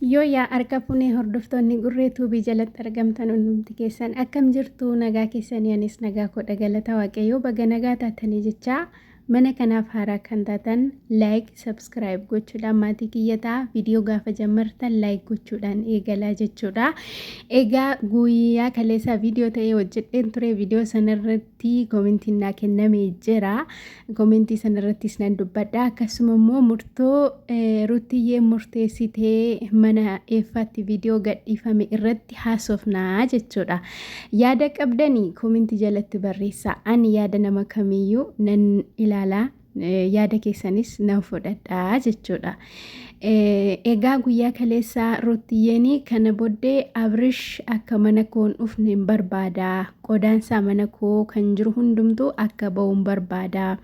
Yoo yaa harka funee hordoftoonni gurree tuubii jalatti argamtan hundumti keessan akkam jirtu nagaa keessanii anis nagaa koodha galata waaqayyoo baga nagaa taatanii jechaa mana kanaaf haaraa kan taatan like subscribe gochuudhaan maatii kiyya ta'a viidiyoo gaafa jammartan like gochuudhaan eegalaa jechuudha egaa guyyaa kaleessaa viidiyoo ta'ee hojjedheen ture viidiyoo sanarratti irratti komentiin naa kenname jira. Komentii sana irrattis nan dubbadha. Akkasuma immoo murtoo Ruttiyyee murteessitee mana eeffaatti viidiyoo gadhiifame irratti haasofnaa jechuudha. Yaada qabdanii komentii jalatti barreessaa. Ani yaada nama kamiyyuu nan ilaala. Yaada keessanis nan fudhadha jechuudha. Egaa guyyaa kaleessaa Ruuttiyyeen kana booddee Abrish akka mana koo hin dhufne hin barbaada. Qodaansaa mana koo kan jiru hundumtuu akka ba'u hin barbaada.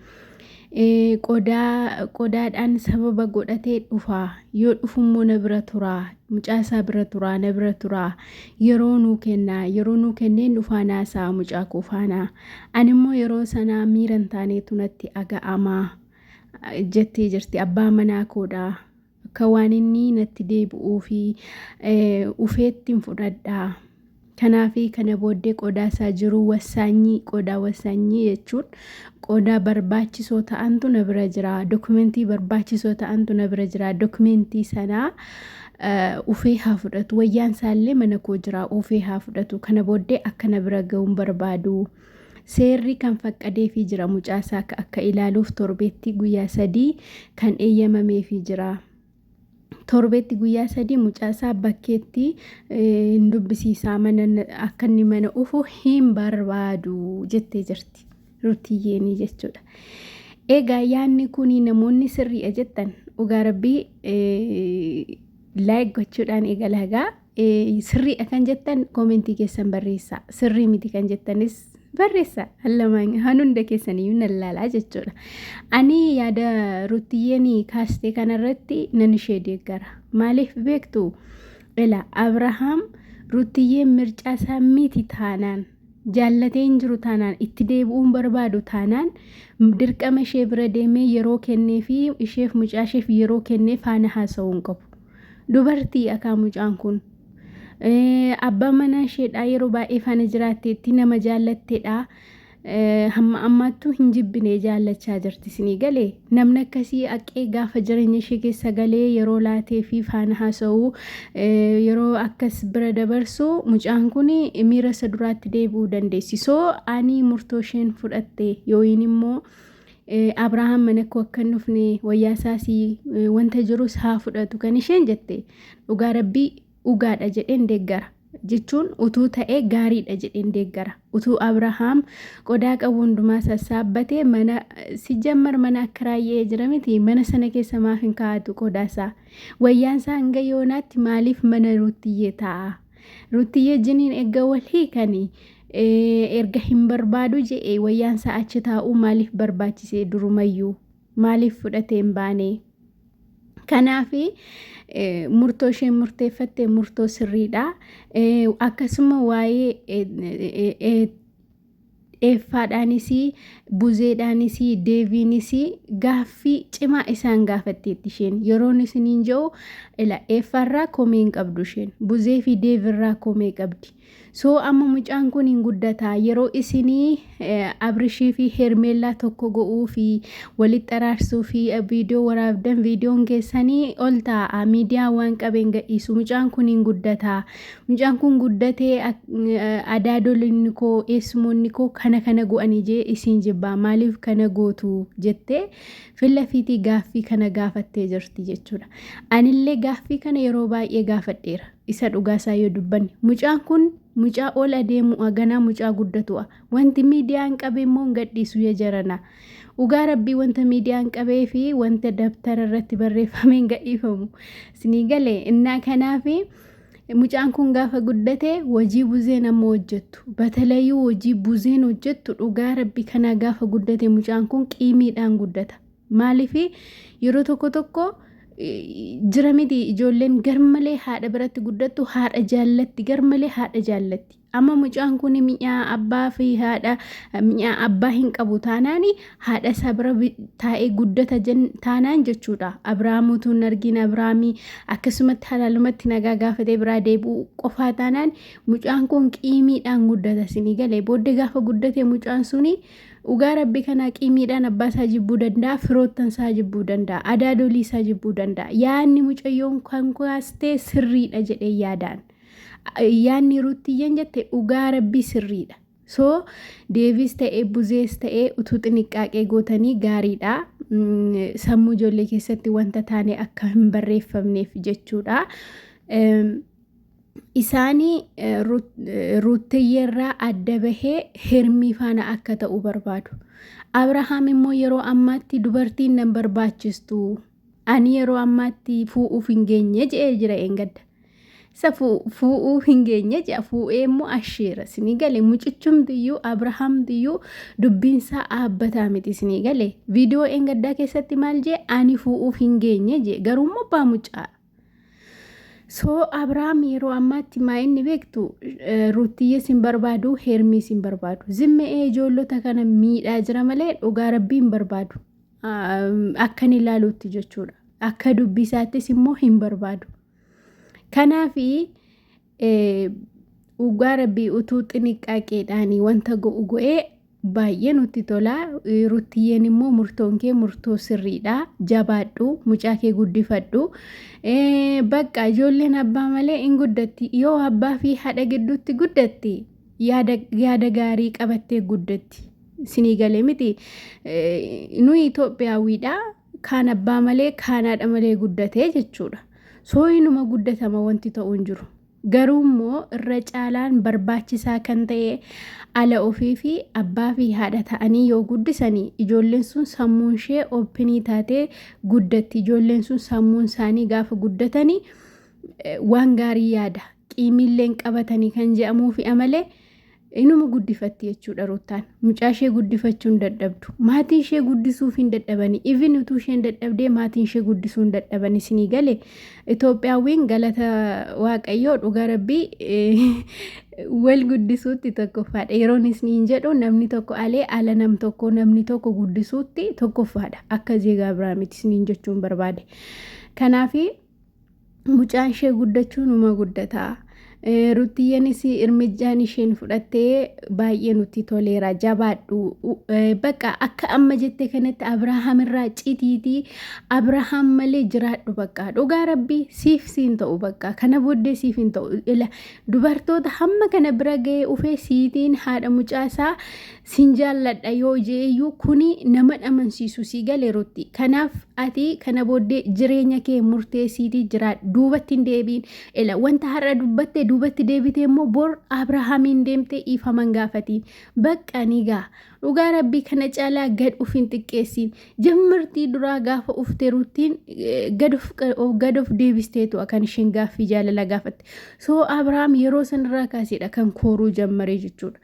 Qodaa qodaadhaan sababa godhatee dhufa. Yoo dhufummoo na bira tura. Mucaa isaa bira tura, na bira tura. Yeroo nuu kenna. Yeroo nuu kenneen dhufaa naasaa mucaa koo faana. Ani immoo yeroo sana miira hin taaneetu natti aga'ama jettee jirti. Abbaa manaa koodha. Akka waan inni natti deebi'uu fi ufeetti hin fudhadha. Kanaaf kana booddee qodaa isaa jiru wassaanyii qodaa wassaanyii jechuun qodaa barbaachisoo ta'antu na bira jira. Dokumentii barbaachisoo ta'antu na bira jira. Dokumentii sanaa ufee haa fudhatu. Wayyaan isaallee mana koo jira ufee haa fudhatu. Kana booddee akka na bira ga'u hin barbaadu. Seerri kan faqqadeefii jira mucaa isaa akka akka ilaaluuf torbeetti guyyaa 3 kan eeyyamameefii jira. Torbeetti guyyaa 3 mucaa isaa bakkeetti hin dubbisiisaa mana akka inni mana ufu hin barbaadu jettee jirti. Rutiyyeenii jechuudha. Egaa yaadni kun namoonni sirriidha jettan dhugaa rabbii laayik gochuudhaan eegala egaa sirriidha kan jettan koomentii keessan barreessaa sirrii miti kan jettanis barreessaa lamaan hunda keessaniyyuu nan laalaa jechuudha. Ani yaada Ruttiyyeen kaastee kanarratti nan ishee deeggara. Maaliif beektu? Ela Abrahaam Ruttiyyeen mircaa isaa miti taanaan jaallatee hin jiru taanaan itti deebi'uu hin barbaadu taanaan dirqama ishee bira deemee yeroo kennee fi isheef mucaa isheef yeroo kennee faana haasa'uu hin qabu. Dubartii akaa mucaan kun abbaa manaa isheedhaa yeroo baay'ee faana jiraatteetti nama jaallatteedha. Hamma ammaattuu hin jibbine jaallachaa jirti isinii galee namni akkasii aqee gaafa jireenya ishee keessa galee yeroo laatee fi faana haasa'u yeroo akkas bira dabarsu mucaan kun miira isa duraatti deebi'uu dandeessi. So ani murtoo isheen fudhatte yookiin immoo Abrahaam mana koo akka hin dhufne wayyaa isaas wanta jirus haa fudhatu kan isheen jette dhugaa rabbii dhugaadha jedheen deeggara. Jechuun utuu ta'ee gaariidha jedheen deeggara. Utuu Abrahaam qodaa qabu hundumaa sassaabbate mana sijjammar mana akka raayyee jira miti mana sana keessa maaf hin kaa'atu qodaa isaa. Wayyaan isaa hanga yoonaatti maaliif mana Ruuttiyyee taa'a? Ruuttiyyee jiniin erga wal hiikanii erga hin barbaadu je'e wayyaan isaa achi taa'uu maaliif barbaachise durumayyuu? Maaliif fudhatee hin baane? Kanaaf murtoo isheen murteeffatte murtoo sirriidha. Akkasuma waa'ee eeffaadhaanis buzeedhaanis deeviinis gaaffii cimaa isaan gaafatteetti isheen yeroon isiniin jedhu ila eeffaarraa komee hin qabdu isheen buzee fi deevirraa komee qabdi. So amma mucaan kun hin guddataa yeroo isinii Abrishii fi Hermeellaa tokko go'uu fi walitti araarsuu fi viidiyoo waraabdan viidiyoon keessanii ol taa'a miidiyaa waan qabeen gadhiisu mucaan kun hin guddataa mucaan kun guddatee adaadolinni koo eessumoonni koo kana kana go'anii jee isiin jibbaa maaliif kana gootu jettee filla fiitii gaaffii kana gaafattee jirti jechuudha. Anillee gaaffii kana yeroo baay'ee gaafadheera. Isa dhugaa isaa yoo dubbanne mucaan kun mucaa ol adeemu'a ganaa mucaa guddatu'a wanti miidiyaan qabe immoo hin gadhiisu ya jarana dhugaa rabbii wanta miidiyaan qabee fi wanta dabtara irratti barreeffame hin gadhiifamu isinii galee innaa kanaafi mucaan kun gaafa guddate hojii buzeen amma hojjettu batalayuu hojii buzeen hojjettu dhugaa rabbii kanaa gaafa guddate mucaan kun qiimiidhaan guddata Maaliif yeroo tokko tokko jira miti ijoolleen garmalee haadha biratti guddattu haadha jaallatti garmalee haadha jaallatti. Amma mucaan kun mi'aa abbaa fi haadha mi'aa abbaa hin qabu taanaan haadha isaa bira taa'ee guddata taanaan jechuudha. Abrahaam utuu hin argin Abrahaamii akkasumatti halaalumatti nagaa gaafatee biraa deebi'u qofaa taanaan mucaan kun qiimiidhaan guddata isinii galee booddee gaafa guddate mucaan suni dhugaa rabbi kanaa qiimiidhaan abbaa isaa jibbuu danda'a, firoottan isaa jibbuu danda'a, adaadolii isaa jibbuu danda'a. Yaadni mucayyoon kan kaastee sirriidha jedhee yaadaan. Yaadni Ruuttiyyen jette dhugaa rabbii sirriidha. So Deevis ta'ee Buzees ta'ee utuu xiniqqaaqee gootanii gaariidha. Sammuu ijoollee keessatti wanta taane akka hin barreeffamneef jechuudha. Isaanii Ruuttiyyeerraa adda bahee Hermii faana akka ta'u barbaadu. Abrahaam immoo yeroo ammaatti dubartiin nan barbaachistu. Ani yeroo ammaatti fuu'uuf hin geenye je'ee jira eengadda. Isa fuu'uu hin geenye je'a fuu'ee immoo asheera isinii gale mucichumtiyyuu Abrahaamtiyyuu dubbiinsaa dhaabbataa miti isinii gale. Viidiyoo eengaddaa keessatti maal jee ani fuu'uuf hin geenye jee garuu immoo abbaa mucaa. So Abrahaam yeroo ammaatti maa inni beektu Ruutiyyees hin barbaadu Hermiis hin barbaadu. Zimme'ee ijoollota kana miidhaa jira malee dhugaa rabbii hin barbaadu. Akkan ilaalutti jechuudha. Akka dubbisaattis immoo hin barbaadu. Kanaaf dhugaa rabbii utuu xiniqqaaqeedhaan wanta go'u go'ee baay'ee nutti tola. Ruttiyyeen immoo murtoon kee murtoo sirriidha. Jabaadhu, mucaa kee guddifadhu. Bakka ijoolleen abbaa malee hin guddatti. Yoo abbaa fi haadha gidduutti guddatti yaada gaarii qabattee guddatti. Isinii galee miti. Nuyi Itoophiyaawwiidha. Kaan abbaa malee kaan haadha malee guddatee jechuudha. Sooyinuma guddatama wanti ta'u hin jiru. Garuu immoo irra caalaan barbaachisaa kan ta'e ala ofii fi abbaa fi haadha ta'anii yoo guddisanii ijoolleen sun sammuun ishee oppinii taatee guddatti. Ijoolleen sun sammuun isaanii gaafa guddatanii waan gaarii yaada. Qiimiilleen qabatanii kan je'amuufi amalee inuma guddifatti jechuudha Ruuttaan. Mucaa ishee guddifachuu hin dadhabdu. Maatii ishee guddisuuf hin dadhabani. Even utuu isheen dadhabdee maatiin ishee guddisuu hin dadhaban isinii gale. Itoophiyaawwiin galata Waaqayyoo dhugaa rabbii wal guddisuutti tokkoffaadha. Yeroon isiniin jedhu namni tokko alee ala nam tokko namni tokko guddisuutti tokkoffaadha. Akka zeegaa biraa miti isiniin jechuun barbaade. Kanaafi mucaan ishee guddachuu numa guddata. Ruttiyyenis irmijjaan isheen fudhattee baay'ee nutti toleera jabaadhu. Bakka akka amma jette kanatti Abrahaam irraa citiitii Abrahaam malee jiraadhu bakka dhugaa rabbii siif siin ta'u bakka kana booddee siif hin ta'u. Ila dubartoota hamma kana bira ga'ee ufee siitiin haadha mucaa isaa sin jaalladha yoo jeeyyuu kuni nama amansiisu sii gale Rutti. Kanaaf Ati kana booddee jireenya kee murteessiitii jiraadhu. Duubatti hin deebiin. Ela wanta har'a dubbatte duubatti deebitee immoo bor Abrahaamiin deemtee dhiifama hin gaafatiin. Baqqa ni ga'a. Dhugaa rabbii kana caalaa gad of hin xiqqeessiin. Jammartii duraa gaafa ufte Ruttiin gad of gad of deebisteetu kan isheen gaaffii jaalala gaafatte. So Abrahaam yeroo sanarraa kaaseedha kan kooruu jammaree jechuudha.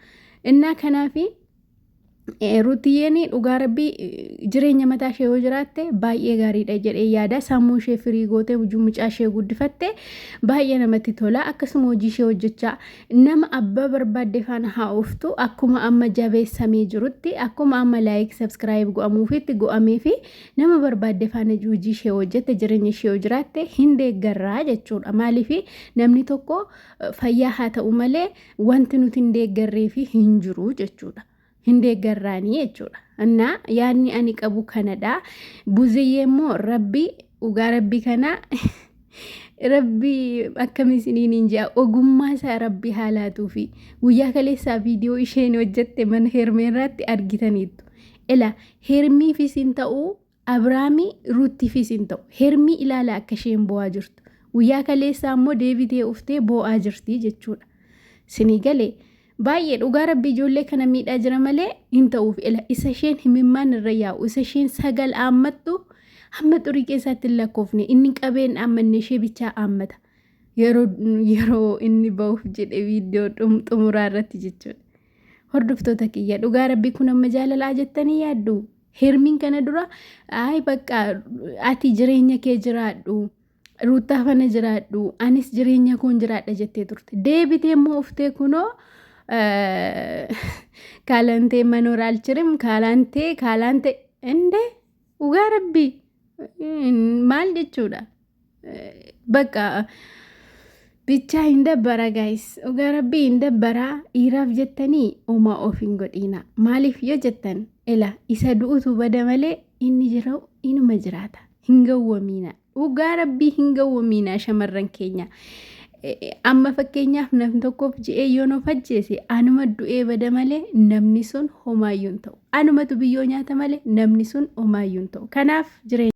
Innaa kanaafi Ruutiyyeen dhugaa rabbii jireenya mataa ishee yoo jiraatte baay'ee gaariidha jedhee yaada. Sammuu ishee firii gootee mucaa ishee guddifatte baay'ee namatti tola. Akkasuma hojii ishee hojjechaa nama abbaa barbaadde faana haa ooftu. Akkuma amma jabeessamee jirutti akkuma amma laayik sabskiraayib go'amuufitti go'amee fi nama barbaadde faana hojii ishee hojjette jireenya ishee yoo jiraatte hin deeggarraa jechuudha. Maaliif namni tokko fayyaa haa ta'u malee wanti nuti hin deeggarreefi hin jiru jechuudha. Hin deeggarraanii jechuudha. Innaa yaadni ani qabu kanadha. Buziyyee immoo rabbi dhugaa rabbi kana rabbi akkam isiniin hin jedha ogummaa isaa rabbi haa laatuufi guyyaa kaleessaa viidiyoo isheen hojjette mana hermeerraatti argitaniittu. Ila hermiifis hin ta'u Abrahaamii Ruuttiifis hin ta'u. Hermii ilaala akka isheen boo'aa jirtu. Guyyaa kaleessaa immoo deebitee uftee boo'aa jirti jechuudha. Sinii galee baay'ee dhugaa rabbi ijoollee kana miidhaa jira malee hin ta'uuf ila isa isheen himimmaan irra yaa'u isa isheen sagal aammattu hamma xurii keessaatti hin lakkoofne inni qabeen aammanne ishee bichaa aammata. Yeroo yeroo inni ba'uuf jedhe viidiyoo xumuraa irratti jechuudha. Hordoftoota kiyya dhugaa rabbi kun amma jaalalaa jettanii yaaddu. Hermiin kana dura ay bakka ati jireenya kee jiraadhu Ruuttaa fana jiraadhu anis jireenya koon jiraadha jettee turte. Deebitee immoo uftee kunoo Kaalantee manoor alchirim kaalantee kaalantee indee dhugaa rabbii maal jechuudha? Bakka bichaa hin dabbara guys, dhugaa rabbii hin dabbaraa. Dhiiraaf jettanii homaa of hin godhiina. Maaliif yoo jettan, ila isa du'utu bada malee inni jiru inuma jiraata. Hin gawwamiina, dhugaa rabbii hin gawwamiina shamarran keenya. Amma fakkeenyaaf namni tokkoof je'ee yoo of ajjeese, anuma du'ee bada malee namni sun homaayyuu hin ta'u. Anumatu biyyoo nyaata malee namni sun homaayyuu hin ta'u. Kanaaf jireenya.